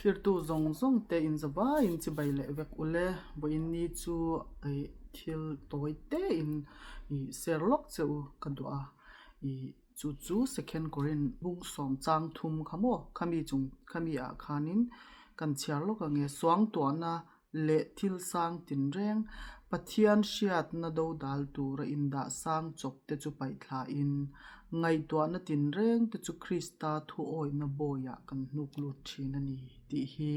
Thlirtu zawng zawng te inzavaiin chibai leh vek ule. Vawiin ni chu ih thil tawi te in ih ser lawk che u ka duh a. Ih chu chu Second Korin bung sawm chang thum kha maw khami chung khami ah khanin kan chhiar lawk ang e. Suangtuahna leh thil sang tinreng Pathian hriatna dodal tura indah sang chawp te chu paihthlain, ngaihtuahna tinreng te chu Krista thuawihna bawiah kan hnuk lut thin a ni tih hi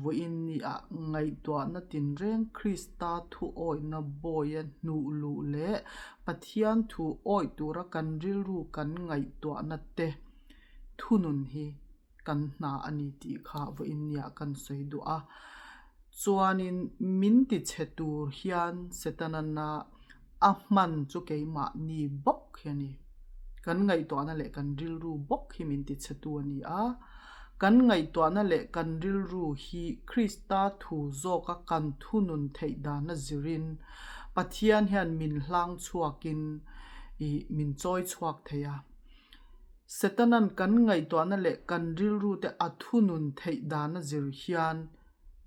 vawiin niah ngaihtuahna tinreng Krista thuawihna bawia hnuh luh leh Pathian thu awih tura kan rilru kan ngaihtuahna te thunun hi kan hna a ni tih kha vawiin nia kan sawi duh a. Chuanin min ti chhe tur hian Setana a hman chu keimahni bawk hi a ni. Kan ngaihtuahna leh kan rilru bawk hi min ti chhe tu a ni a. Kan ngaihtuahna leh kan rilru hi Krista thu zawka kan thunun theih dana zirin Pathian hian min hlang chhuakin ih min chawi chhuak thei a. Setanan kan ngaihtuahna leh kan rilrute a thunun theih dana zir hian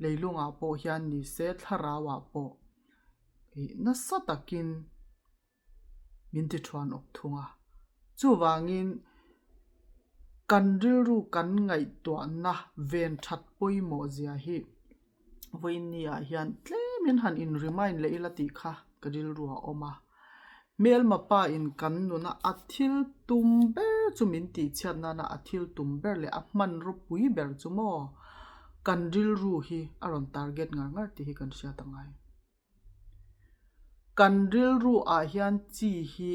leilungah pawh hian ni se thlarauah pawh ih nasa takin min ti thuan awk thung a. Chuvangin kan rilru kan ngaihtuahna ven that pawimawh zia hi Vawiinni ah hian tlemin han in remind leh ila tih kha ka rilru a awm a. Hmelma pa in kan nuna a thil tum ber chu min tih chhiat nana a thil tum ber leh a hmanraw pui ber chu maw kan rilru hi a rawn target ngar ngar tih hi kan hriat a ngai. Kan rilru ah hian chi hi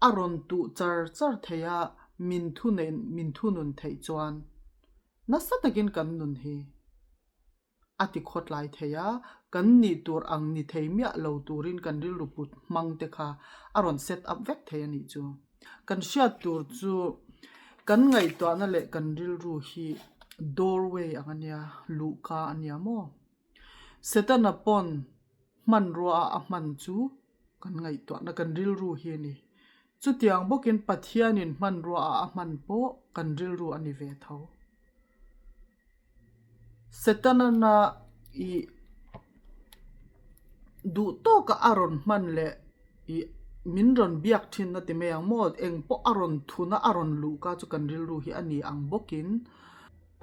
a rawn tuh char char thei a, min thuneih min thunun theih chuan nasa takin kan nun hi a ti khawtlai thei a, kan nih tur ang ni thei miah lo turin kan rilru put hmang te kha a rawn set up vek thei a nih chu. Kan hriat tur chu kan ngaihtuahna leh kan rilru hi doorway ang a nia, luhka a nia maw? Setana pawn hmanrua a hman chu kan ngaihtuahna kan rilru hi a ni. Chutiang bawkin Pathianin hmanrua a a hman pawh kan rilru a ni ve tho. Setana ih duh tawka a rawn hman leh ih min rawn biak thin a ti mai ang maw? Eng pawh a rawn thuna a rawn luh ka chu kan rilru hi a ni ang bawkin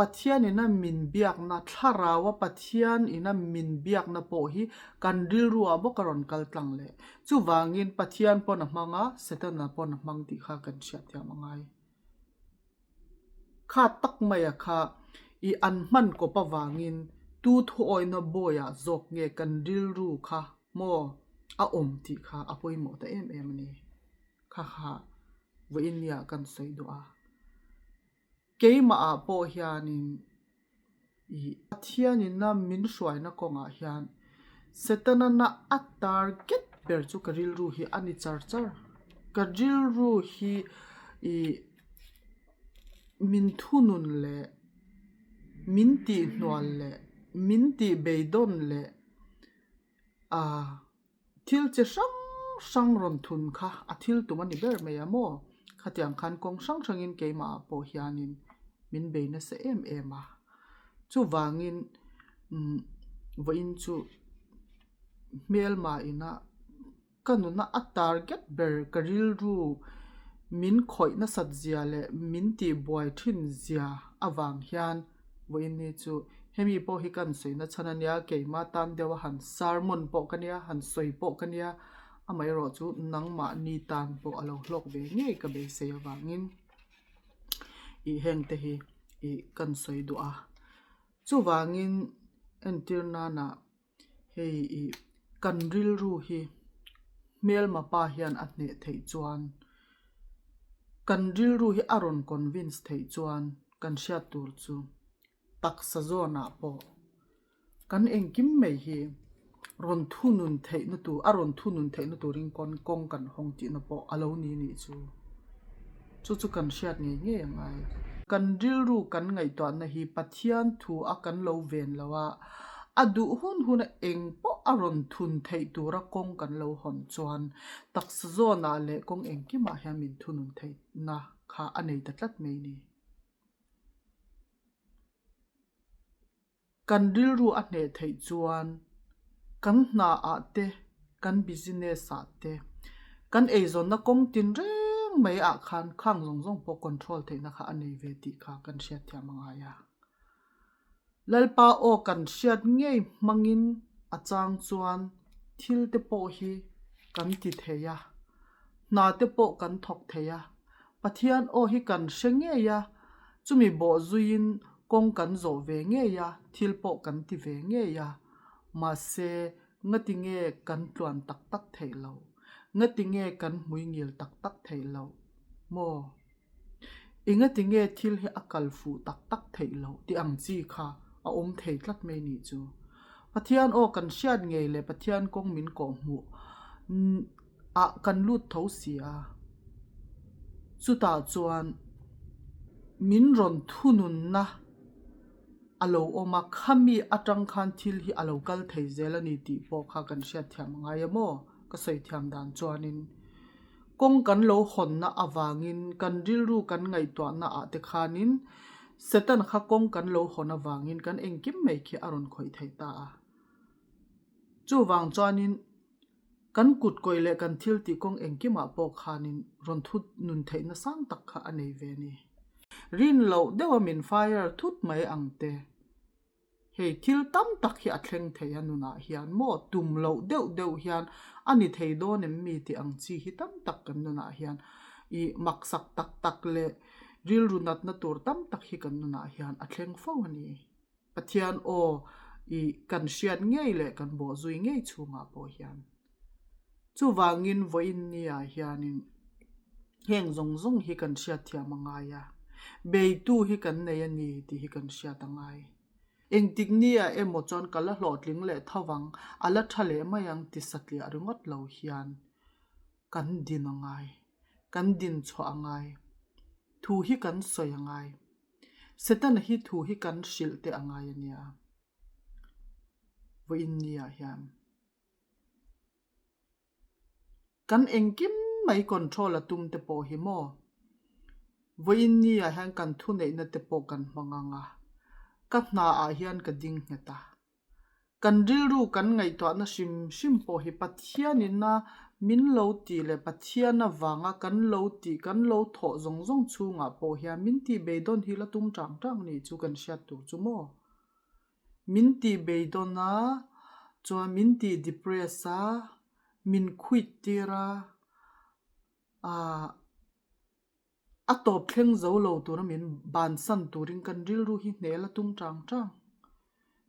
Pathian ina min biakna, Thlaraua Pathian ina min biakna pawh hi kan rilruah bawk a rawn kal tlang leh. Chuvangin Pathian pawn a hmang a, Setana pawn a hmang tih kha kan hriatthiam a ngai. Kha tak maia kha i an hman kawp avangin tu thuawihna bawiah zawk nge kan rilru kha maw a awm tih kha a pawimawh ta em em a ni. Kha kha vawiin nia kan sawi duh a. Keimah ah pawh hianin ih Pathianin a min hruaina kawngah hian Setana na a target ber chu ka rilru hi a ni char char. Ka rilru hi ih min thunun leh min tihhnual leh min tihbeidawn leh ah Thil chi hrang hrang rawn thun kha a thil tum a ni ber mai a maw? Khatiang khan kawng hrang hrangin keimah ah pawh hianin min bei nasa em em a. Chuvangin umm vawiin chu hmelma ina ka nuna a target ber ka rilru min khawih nasat zia leh min tihbuai thin zia avang hian Vawiin ni chu hemi pawh hi kan sawi na chhan a nia, keimah tan deuh a han sermon pawh ka nia, han sawi pawh ka nia, amaherawh chu nangmahni tan pawh a lo hlawk ve ngei ka beisei avangin ih heng te hi ih kan sawi duh a. Chuvangin entir nana hei ih kan rilru hi hmelma pa hian a hneh theih chuan kan rilru hi a rawn convince theih chuan kan hriat tur chu taksa zawnah pawh kan engkim mai hi rawn thunun theihna tur a rawn thunun theihna turin kawn kawng kan hawng tihna pawh a lo ni nih chu. Chu chu kan hriat ngei ngei a ngai. Kan rilru kan ngaihtuahna hi Pathian thu a kan lo ven lo a, a duh hun hun a eng pawh a rawn thun theih tura kawng kan lo hawn chuan taksa zawnah leh kawng engkimah hian min thunun theihna kha a nei ta tlat mai ni. Kan rilru a hneh theih chuan kan hna ah te, kan business ah te, kan eizawnna kawng tin reng mai ah khan khang zawng zawng pawh control theihna kha a nei ve tih kha kan hriatthiam a ngai a. Lalpa aw kan hriat ngei hmangin a chang chuan thil te pawh hi kan ti thei a, hna te pawh kan thawk thei a, Pathian aw hi kan hre ngei a, chumi bawh zuiin kawng kan zawh ve ngei a, thil pawh kan ti ve ngei a, mahse ngati nge kan tluan tak tak theih lo, ngati nge kan hmui ngil tak tak theih lo maw? Engati nge thil hi a kal fuh tak tak theih loh tih ang chi kha a awm thei tlat mai nih chu. Pathian aw kan hriat ngei leh Pathian kawng min kawh hmuh ah kan lut tho si a. Chutah chuan min rawn thununna a lo awm a, khami atang khan thil hi a lo kal thei zel a ni tih pawh kha kan hriatthiam a ngai a maw? Ka sawi thiam dan chuanin. Kawng kan lo hawnna avangin kan rilru kan ngaihtuahna ah te khanin Satan kha kawng kan lo hawn avangin kan engkim mai khi a rawn khawih theih ta a. Chuvang chuanin kan kut kawih leh kan thil tih kawng engkimah pawh khanin rawn thut nun theihna sang tak kha a nei ve a ni. Rin loh deuha min fire thut mai ang te. Hei thil tam tak hi a thleng thei a nunah hian maw tum loh deuh deuh hian a ni thei dawn em mi tih ang chi hi tam tak kan nunah hian ih maksak tak tak leh rilru natna tur tam tak hi kan nunah hian a thleng fo a ni. Pathian aw ih kan hriat ngei leh kan bawhzui ngei chhungah pawh hian. Chuvangin vawiin niah hianin heng zawng zawng hi kan hriatthiam a ngai a, beitu hi kan nei a ni tih hi kan hriat a ngai. Engtik niah emaw chuan ka la hlawhtling leh tho vang, a la tha leh mai ang ti satliah ringawt lo hian kan din a ngai, kan din chhuah a ngai, thu hi kan sawi a ngai. Setana hi thu hi kan hrilh teh a ngai a nia vawiin niah hian. Kan engkim mai control a tum te pawh hi maw? Vawiin ni ah hian kan thuneihna te pawh kan hmang ang a, ka hna ah hian ka ding nghet a. Kan rilru kan ngaihtuahna hrim hrim pawh hi Pathianin a min lo tih leh Pathian avanga kan lo tih kan lo thawh zawng zawng chhungah pawh hian min tih beidawn hi la tum tang tang nih chu kan hriat tur chu maw? Min tih beidawn a, chuan min tih depress a, min quit tir a, ah a tawp thleng zo lo tura min bansan turin kan rilru hi hnel a tum tang tang.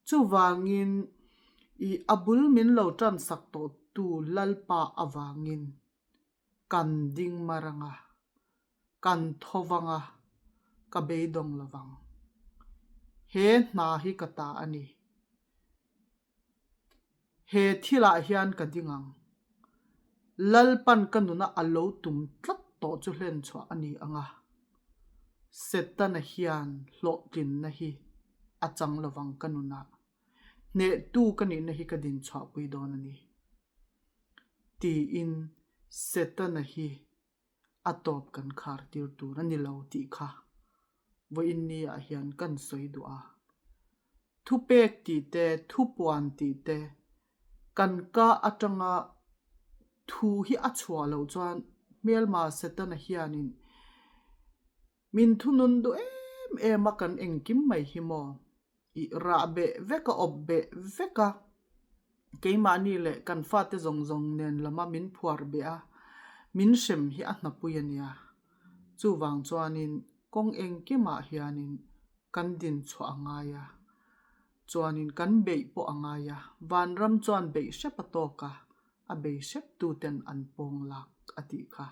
Chuvangin ih a bul min lo tan sak tawh tu Lalpa avangin kan ding mar ang a. Kan tho vang a, ka beidawng lo vang. He hna hi ka ta a ni. He thilah hian ka ding ang. Lalpan ka nuna a lo tum tlat tawh chu hlen chhuah a ni ang a. Setana hian hlawhtlinna hi a chang lo vang ka nunah. Hnehtu ka nihna hi ka din chhuahpui dawn a ni. Tiin Setana hi a tawp kan khar tir tur a ni lo tih kha vawiin ni ah hian kan sawi duh a. Thupek tih te, thupuan tih te kan ka atanga thu hi a chhuah loh chuan hmelma Setana hianin Min thunun duh em em a kan engkim mai hi maw? I rah beh vek a, awp beh vek a, keimahni leh kan fate zawng zawng nen lama min phuar beh a, min hrem hi a hnapui a nia. Chuvang chuanin kawng engkimah hianin kan din chhuah a ngai a, chuanin kan beih pawh a ngai a, vanram chuan beih hrep a tawk a, a bei hrep tuten an pawng lak a tih kha.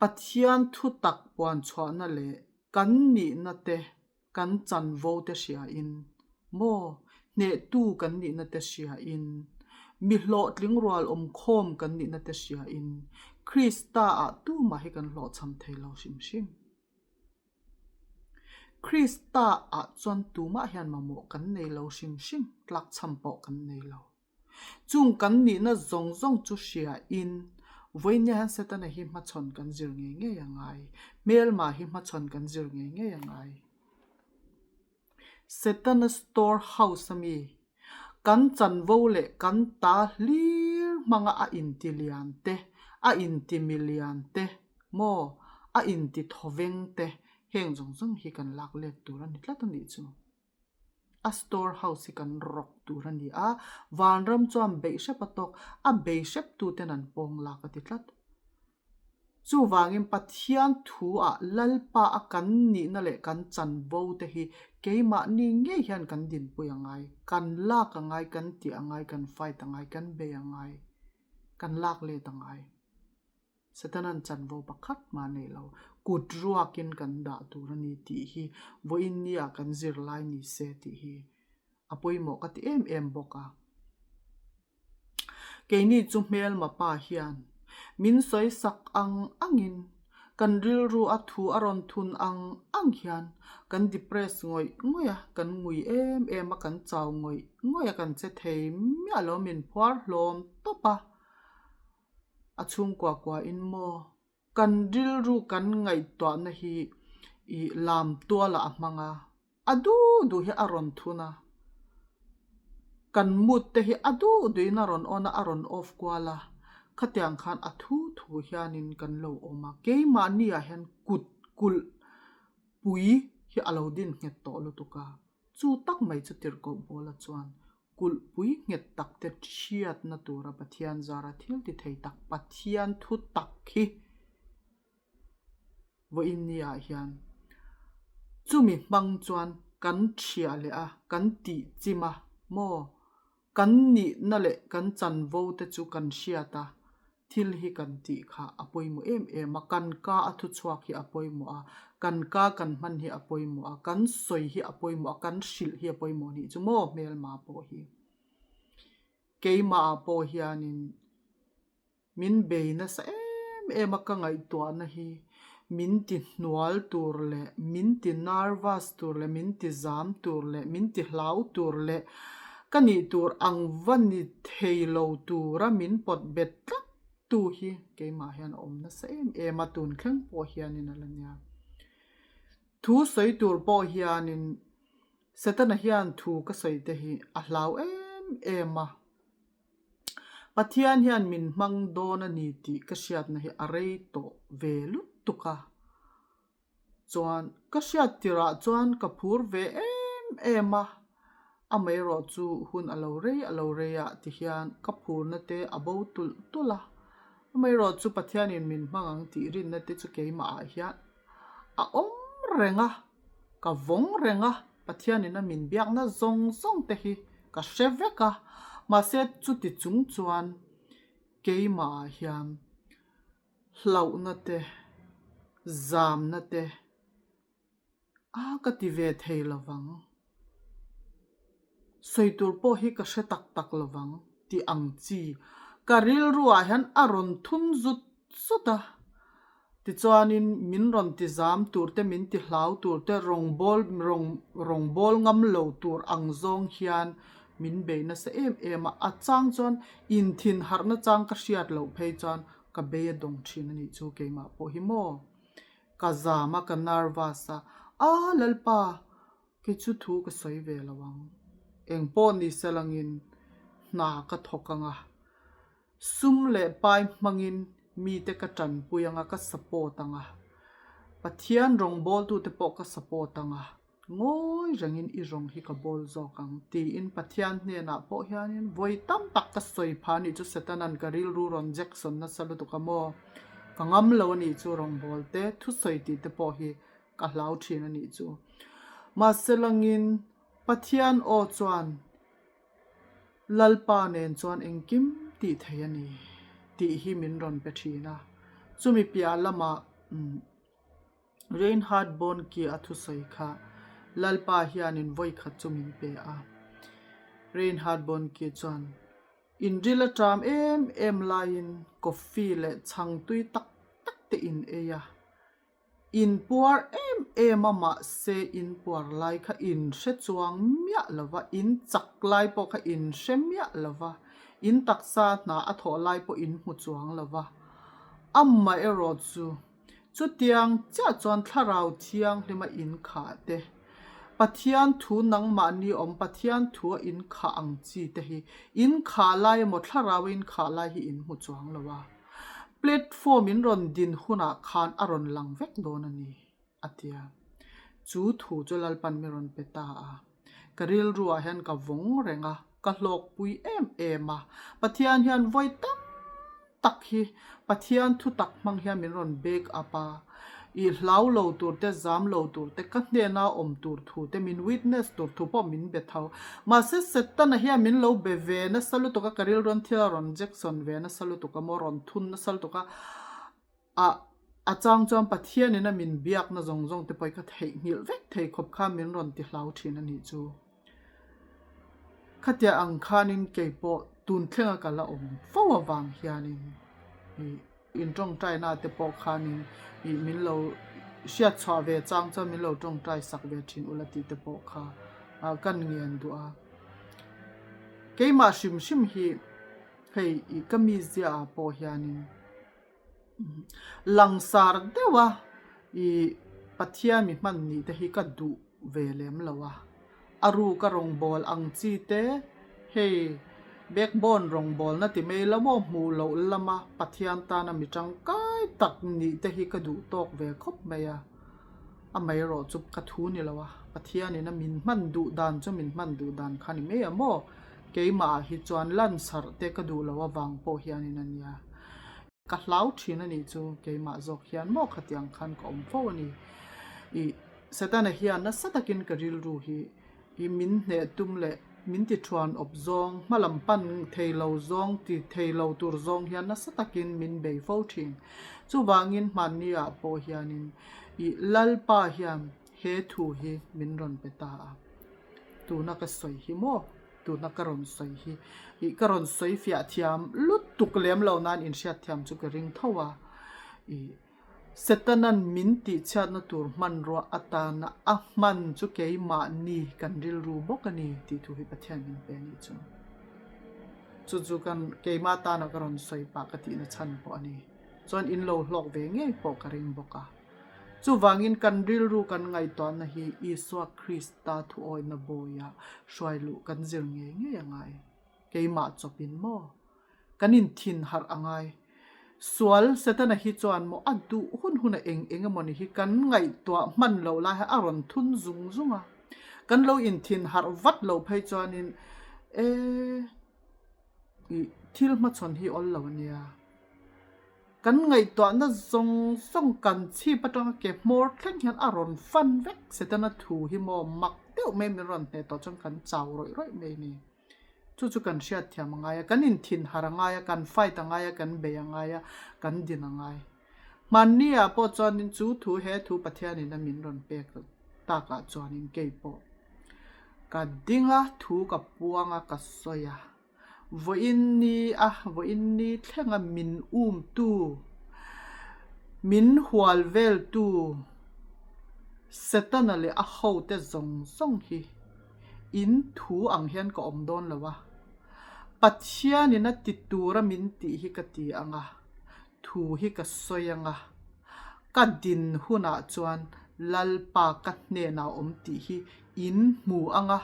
Pathian thutak puan chhuahna leh kan nihna te, kan chanvo te hriain, maw hnehtu kan nihna te hriain, mi hlawhtling rual awmkhawm kan nihna te hriain, Krista ah tumah hi kan hlawhchham thei lo hrim hrim. Krista ah chuan tumah hian mamawh kan nei lo hrim hrim, tlakchham pawh kan nei lo. Chung kan nihna zawng zawng chu hriain, vawinia hian Setana hi hmachhawn kan zir ngei ngei a ngai. Hmelma hi hmachhawn kan zir ngei ngei a ngai. Setana store house a mi, kan chanvo leh kan ta hlir hmanga a inti lian te, a inti milian te, maw, a inti thawveng te, heng zawng zawng hi kan lak let tur a ni tlat a nih chu. A store house hi kan rawk tur a ni a, vanram chuan beih hrep a tawk, a bei hrep tuten an pawng lak a ti tlat. Chuvangin Pathian thu-ah Lalpa a kan nihna leh kan chanvo te hi keimahni ngei hian kan dinpui a ngai, kan lak a ngai, kan tih a ngai, kan fight a ngai, kan bei a ngai, kan lak let a ngai. Setanan chanvo pakhat mah nei lo, kut ruakin kan dah tur a ni tih hi vawiin nia kan zirlai ni se tih hi a pawimawh ka ti em em bawk a. Keini chu hmelma pa hian min sawi sak ang angin kan rilru a thu a rawn thun ang ang hian kan depress ngawih ngawih a, kan ngui em em a, kan chau ngawih ngawih a, kan che thei miah lo, min phuar hlawm tawp a, a chhungkua kuain maw Kan rilru kan ngaihtuahna hi i lam tualah a hmang a, a duh duh hi a rawn thun a, kan mood te hi a duh duhin a rawn on a, a rawn off kual a, khatiang khan a thu thu hianin kan lo awm a, keimahni ah hian kut kulh pui hi a lo din nghet tawh lutuk a, chu tak mai chu tirhkoh Paula chuan Kulhpui nghet tak te hriatna tura Pathian zara thil ti thei tak Pathian thu tak hi vawiin ni ah hian chumi hmang chuan kan thiah leh a, kan tih chim a maw? Kan nihna leh kan chanvo te chu kan hriat a, Thil hi kan tih kha a pawimawh em em a, kan ka a thuchhuak hi a pawimawh a, kan ka kan hman hi a pawimawh a, kan sawi hi a pawimawh a, kan hrilh hi a pawimawh nih chu maw hmelma pawh hi. Keimahah pawh hianin min bei nasa em em a ka ngaihtuahna hi min ti hnual tur leh min ti nervous tur leh min ti zam tur leh min ti hlau tur leh ka nih tur ang va ni thei lo tura min pawt bet tlat tu hi keimah hian a awm nasa em em a tun thleng pawh hianin a la nia. Thu sawi tur pawh hianin Setana hian thu ka sawi te hi a hlau em em a. Pathian hian min hmang dawn a ni tih ka hriatna hi a rei tawh ve lutuk a. Chuan ka hriat tirah chuan ka phur ve em em a, amaherawh chu hun a lo rei a lo rei ah ti hian ka phurna te a bo tulh tulh a. Amaherawh chu Pathianin min hmang ang tih rinna te chu keimah ah hian a awm reng a. Ka vawng reng a, Pathianin a min biakna zawng zawng te hi ka hre vek a, mahse chuti chung chuan keimahah hian hlauhna te, zamna te a ka ti ve thei lo vang. Sawi tur pawh hi ka hre tak tak lo vang tih ang chi ka rilruah hian a rawn thun zut zut a. Tichuanin min rawn ti zam tur te, min ti hlau tur te, rawngbâwl rawng rawngbâwl ngam lo tur ang zawng hian min bei nasa em em a. A chang chuan inthin harhna chang ka hriat loh phei chuan ka bei a dawng thin a nih chu keimah pawh hi maw. Ka zam a, ka nervous a, A Lalpa, kei chu thu ka sawi ve lo ang. Eng pawh ni se langin hna ka thawk ang a. Sum leh pai hmangin mite ka tanpui anga ka support anga, Pathian rawngbawltute pawh ka support anga, ngawi rengin i rawng hi ka bawl zawk ang tiin Pathian hnenah pawh hianin vawi tam tak ka sawi phah anih chu Setanan ka rilru rawn Jackson nasa lutuk a maw? Ka ngam lo anih chu rawngbawlte thusawi tih te pawh hi ka hlau thin anih chu. Mahse langin Pathian aw chuan Lalpa nen chuan engkim tih thei a ni tih hi min rawn pe thin a. Chumi piah lamah Reinhard Bonnke a thusawi kha Lalpa hianin vawi khat chu min pe a. Reinhard Bonnke chuan, Inril a ṭam em em laiin coffee leh chhang tui tak tak te in ei a. Inpuar em em a mahse inpuar lai kha in hre chuang miah lo va, in chak lai pawh kha in hre miah lo va, in taksa hna a thawh lai pawh in hmu chuang lo va. Amaherawh chu chutiang chiah chuan thlarau thianghlima in khah te. Pathian thu nangmahni awm, Pathian thua in khah ang chi te hi in khah lai emaw thlarau a in khah lai hi in hmu chuang lo a. Platform in rawn din hunah khan a rawn lang vek dawn a ni, a ti a. Chu thu chu Lalpan mi rawn pe ta a. Ka rilruah hian ka vawng reng a, ka hlawkpui em em a. Pathian hian vawi tam tak hi Pathian thutak hmang hian min rawn back up a, i hlau lo tur te, zam lo tur te, ka hnena awm tur thu te, min witness tur thu pawh min be tho. Mahse Setana hian min lo be ve nasa lutuk a, ka rilruan thil a rawn Jackson ve nasa lutuk a maw, rawn thun nasa lutuk a, a a chang chuan Pathianin a min biakna zawng zawng te pawh hi ka theihnghilh vek thei khawp khan min rawn ti hlau thin a nih chu. Khatia ang khanin kei pawh tun thlenga ka la awm fo avang hianin ih in tawngtaina te pawh khanin ih min lo hriat chhuah ve chang chuan min lo tawngtai sak ve thin ula tih te pawh kha ah ka ngen duh a. Keimah hrim hrim hi hei ih ka mizia ah pawh hianin. Langsar deuha ih Pathian mi hman nih te hi ka duh ve lem lo a, a ruka rawngbâwl ang chi te hei backbone rawngbâwlna ti mai lo maw hmuh loh lama Pathian tana mi tangkai tak nih te hi ka duh tawk ve khawp mai a, amaherawh chu ka thu ni lo a, Pathianin a min hman duh dan chu min hman duh dan kha ni mai a maw, keimah ah hi chuan lansarh te ka duh loh avang pawh hianin a nia. Ka hlau thin a nih chu keimah zawk hian maw khatiang khan ka awm fo a ni. Ih Setana hian nasa takin ka rilru hi ih min hneh tum leh min ti thuan awp zawng, hma lam pan thei lo zawng, ti thei lo tur zawng hian nasa takin min bei fo thin. Chuvangin hmanni ah pawh hianin ih Lalpa hian he thu hi min rawn pe ta a. Tuna ka sawi hi maw? Tuna ka rawn sawi hi ih ka rawn sawi fiah thiam lutuk lem lo nan inhriat thiam chu ka ring tho a, ih Setanan min tihchhiatna tur hmanrua atana a hman chu keimahni kan rilru bawk a ni tih thu hi Pathian min pe a nih chu. Chu chu kan keimah tana ka rawn sawi pah ka tihna chhan pawh a ni. Chuan in lo hlawk ve ngei pawh ka ring bawk a. Chuvangin kan rilru kan ngaihtuahna hi Isua Krista thuawihna bawiah hruai luh kan zir ngei ngei a ngai. Keimah chawpin maw? Kan inthin harh a ngai. Sual Setana hi chuan maw a duh hun huna eng eng emawni hi kan ngaihtuah hman loh lai hi a rawn thun zung zung a. Kan lo inthin harh vat loh phei chuanin e ih thil hmachhawn hi awl lo a nia. Kan ngaihtuahna zawng zawng kan chhip atanga ke hmawr thleng hian a rawn fan vek Setana thu hi maw mak deuh mai min rawn hneh tawh chuan kan chau rawih rawih mai a ni. Chu chu kan hriatthiam a ngai a, kan inthin harh a ngai a, kan fight a ngai a, kan bei a ngai a, kan din a ngai. Hmanni ah pawh chuanin chu thu he thu Pathianin a min rawn pek takah chuanin kei pawh ka ding a, thu ka puang a, ka sawi a. Vawiin ni a, vawiin ni thlenga min umtu, min hual veltu Setana leh a hote zawng zawng hi in thu ang hian ka awm dawn lo a, Pathianin a ti tura min tih hi ka ti ang a, thu hi ka sawi ang a, ka din hunah chuan Lalpa ka hnenah awm tih hi in hmu ang a.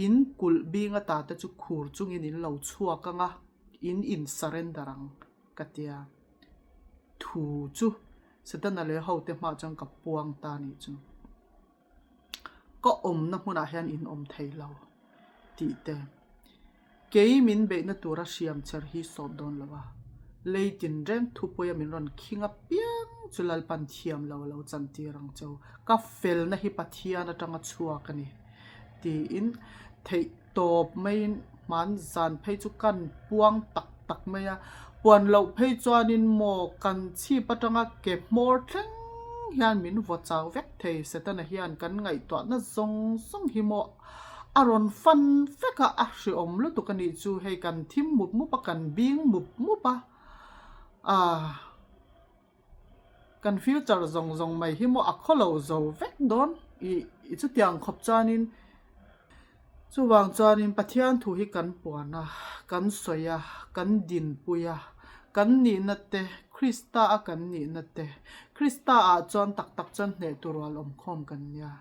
In kulh bing ata te chu khur chungin in lo chhuak ang a, in in surrender ang, ka tia. Thu chu Setana leh hote hmah chuan ka puang ta nih chu. Ka awmna hmunah hian in awm thei lo tih te. Kei min beihna tura hriam cher hi sawt dawn lo a, lei tinreng thupuia min rawn khing apiang chu Lalpan thiam lo a lo chantir ang cheu. Ka felna hi Pathian atanga chhuak a ni tiin theih tawp maiin hman zan phei chu kan puang tak tak mai a, puan loh phei chuanin maw kan chhip atanga ke hmawr thleng hian min vaw chau vek thei Setana hian kan ngaihtuahna zawng zawng hi maw A rawn fan vek a, a hreawm lutuk a nih chu hei kan thim mup mup a, kan bing mup mup a, aah kan future zawng zawng mai hi maw a khawlo zo vek dawn ih chutiang khawp chuanin chuvang chuanin Pathian thu hi kan puan a, kan sawi a, kan dinpui a, kan nihna te Krista a kan nihna te Krista ah chuan tak tak chuan hneh tur rual awmkhawm kan nia.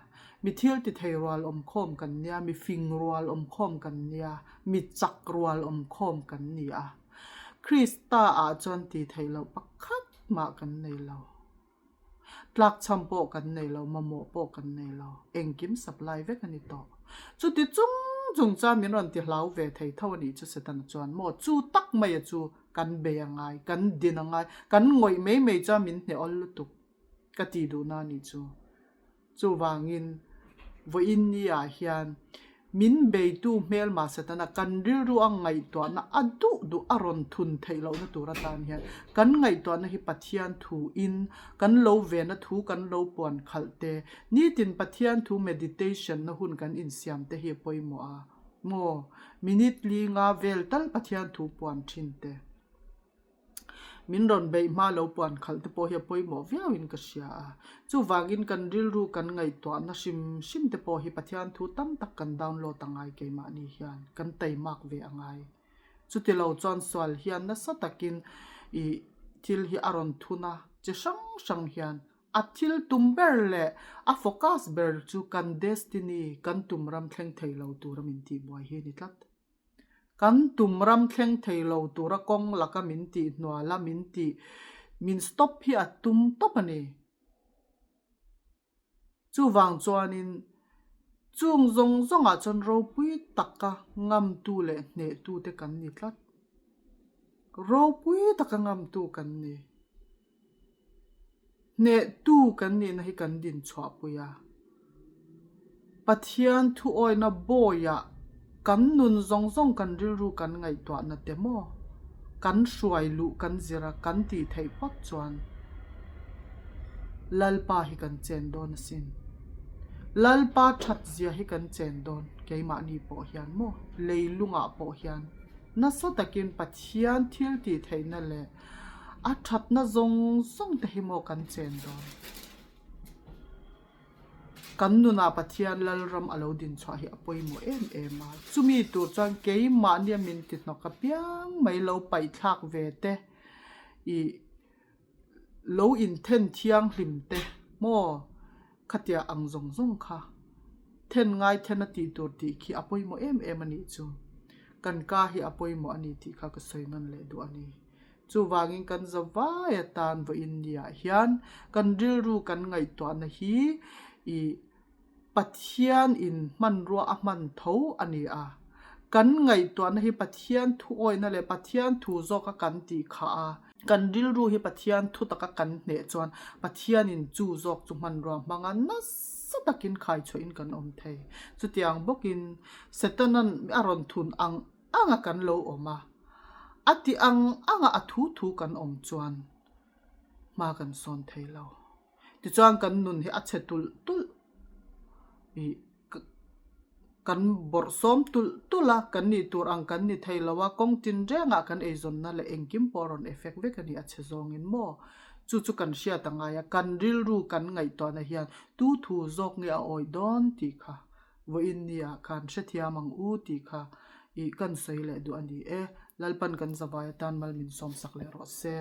Mi thil ti thei rual awm khawm kan nia, mi fing rual awm khawm kan nia, mi chak rual awm khawm kan ni a. Krista ah chuan ti theih loh pakhat mah kan nei lo. Tlakchham pawh kan nei lo, mamawh pawh kan nei lo. Engkim supply vek a ni tawh. Chuti chung chung chuan min rawn ti hlau ve thei tho a nih chu Setana chuan maw chu tak maia chu kan bei a ngai, kan din a ngai, kan ngawih mai mai chuan min hne awl lutuk ka tih duhna a nih chu. Chuvangin, vawiin ni ah hian min beitu hmelma Setana kan rilru a ngaihtuahna a duh duh a rawn thun theih lohna tur atan hian kan ngaihtuahna hi Pathian thu in kan lo vena thu kan lo puan khalh te, nitin Pathian thu meditation na hun kan insiam te hi a pawimawh a maw? Minute li nga vel tal Pathian thu puan thin te. Min rawn beih hma lo puan khalh te pawh hi a pawimawh viauin ka hria a. Chuvangin kan rilru kan ngaihtuahna hrim hrim te pawh hi Pathian thu tam tak kan download a ngai keimahni hian kan taimak ve a ngai. Chuti lo chuan sual hian nasa takin ih thil hi a rawn thun a, chi hrang hrang hian a thil tum ber leh a focus ber chu kan destiny kan tum ram thleng thei lo tura min tihbuai hi a ni tlat. Kan tum ram thleng thei lo tura kawng laka min tih hnuala min tih min stop hi a tum tawp a ni. Chuvang chuanin chung zawng zawngah chuan ropui taka ngamtu leh hnehtute kan ni tlat. Ropui taka ngamtu kan ni. Hnehtu kan nihna hi kan din chhuahpui a. Pathian thuawina bawiah kan nun zawng zawng kan rilru kan ngaihtuahna te maw kan hruai luh kan zir a kan tih theih phawt chuan Lalpa hi kan chen dawn asin. Lalpa that zia hi kan chen dawn keimahni pawh hian maw leilungah pawh hian nasa takin Pathian thil tih theihna leh A thatna zawng zawng te hi maw kan chen dawn? Kan nunah Pathian Lalram a lo din chhuah hi a pawimawh em em a. Chumi tur chuan keimahnia min ti hnawk apiang mai lo paihthlak ve te, ih lo inthen thianghlim te maw khatia ang zawng zawng kha then ngai then a tih tur tih khi a pawimawh em em a nih chu. Kan ka hi a pawimawh a ni tih kha ka sawi nawn leh duh a ni. Chuvangin kan za vai atan vawiin niah hian kan rilru kan ngaihtuahna hi ih Pathian in hmanrua a hman tho a ni a. Kan ngaihtuahna hi Pathian thu awihna leh Pathian thu zawka kan tih khah a. Kan rilru hi Pathian thu taka kan hneh chuan Pathianin chu zawk chu hmanrua hmanga nasa takin khaichhuahin kan awm thei. Chutiang bawkin Setanan a rawn thun ang anga kan lo awm a, a ti ang anga a thu thu kan awm chuan hma kan sawn thei lo. Tichuan kan nun hi a chhe tulh tulh ih kan bawrh sawm tulh tulh a, kan nih tur ang kan ni thei lo a, kawng tin rengah kan eizawnna leh engkim pawh a rawn effect vek a ni a chhe zawngin maw? Chu chu kan hriat a ngai a, kan rilru kan ngaihtuahna hian tu thu zawk nge a awih dawn tih kha Vawiin nia khan hrethiam ang u tih kha ih kan sawi leh duh a ni e. Lalpan kan zavai atan mal min sawmsak leh rawh se.